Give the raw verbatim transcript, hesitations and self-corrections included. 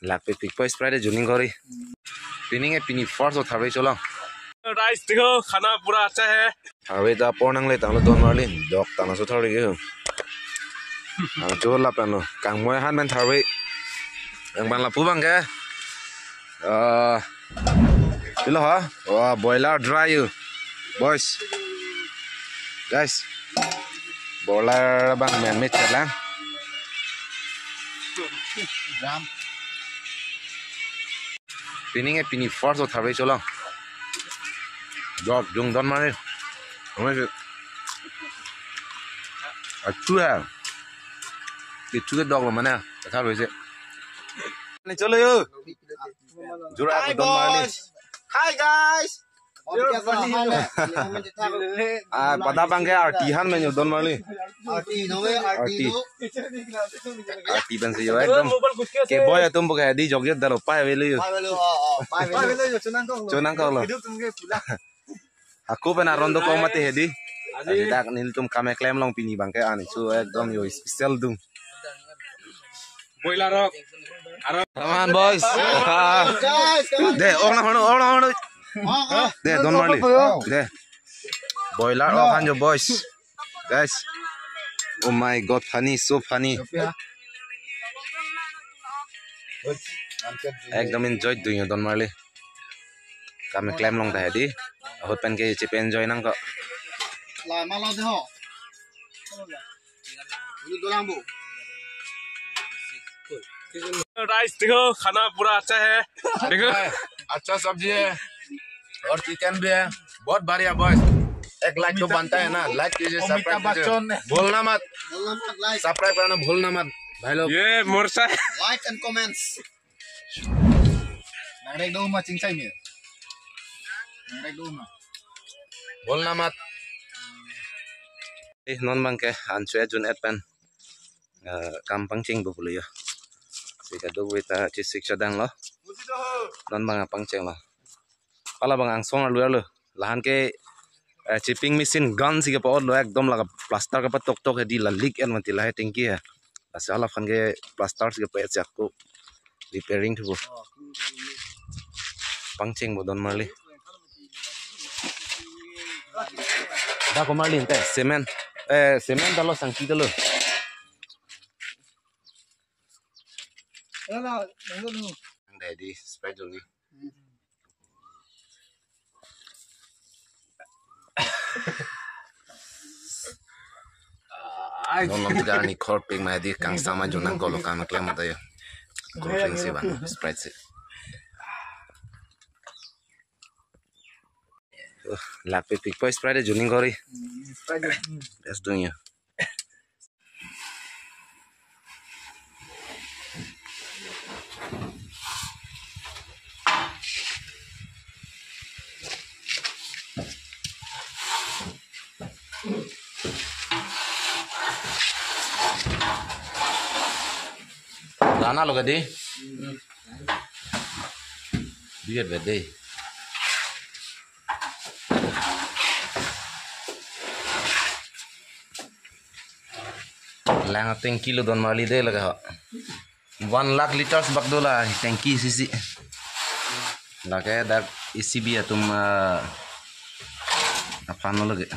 Lak pipik poi Sprite juning kori. Pining e pini first o tharve cholong. Guys, देखो, खाना पूरा अच्छा है। Tharve ta apor nangle tanglo don marli. Dok tanglo so tharve ke. Ang cho lap ano. Kangmoi han men tharve. Yang ban lapu bang ke. Ah, ilo ha. Wah, boiler dry yo. Boys. Guys. Boiler bang men me chelang. Pining e pini first o tharve cholong. Dok jung don marli. Ame si. Achu ha. Kichu ke dok lo mane. Tharve si. Ni cholo yo. Jura Hi, ko don marli. Boys. Hi, guys. Ah, pada bang ke arti han men yo don marli. Arti no, arti Arti. No. Arti pen si yo ekdom. Ke boy atum buka hedi jogjet dalo pai velo yo. Pai velo, oh, oh, pai velo. Chonang kok lo. Ako pen aron dokok mati hedi. Aji dak nelitum kam keklem long pini bang ke ani. So ekdom yo special dung. Boiler rok. Come on, boys. Guys, come on. De, ong na hono, ong na hono. Oh, oh. De, don marli. De. Boiler ong han yo, boys. Guys. Oh my God, funny, so funny. Ekdom enjoy dung yo don marli. Kam keklem long ta hedi. Ahut pen ke chipe enjoy nangkok. La malo de ho. Guys, देखो, खाना पूरा अच्छा है। देखो। अच्छा सब्जी है और चिकन भी है, बहुत बढ़िया बॉयज। एक लाइक तो बनता है ना, लाइक कीजिए, अमिताभ सब्सक्राइब कीजिए। बच्चन। भूलना मत, बोलना मत, like। सब्सक्राइब करना भूलना मत भाई लोग। ये मोर से। Like and comments। Nangrek do ma chingchai mir. Nangrek do ma. Bolna mat. Eh, non bang ke ancho ajun et pen. Eh, kam pangcheng bu pulo yo. Sika do wita chisik chadang lo. Non bang pangcheng lo. Pala bang angsong alu lo. Lahan ke, eh, chipping machine gun si kepa-ot lo ekdom la plaster kepatok tok hedi la leak en mati lahai tanki he. Lasi halaphan ke plaster si kepa-et si ako repairing thupo. Pangcheng bo don marli. Da ko marli ente cement. Eh, cement dalo sangki dalo. Dadi, Sprite dong ni. Ai. Non non tiga ni khor pik mai di kang sama junang kolo kam klem ta yo. Cold drink si bang, Sprite si. Uh, lak pipik poi Sprite juning kori. Best dung yo. Dana lo gadi. Biar bede. Lang tanki lo don marli de laga ho. One lakh liters bak do la tanki sisi. Lake dak E C B atum, ah, aphan lo lage.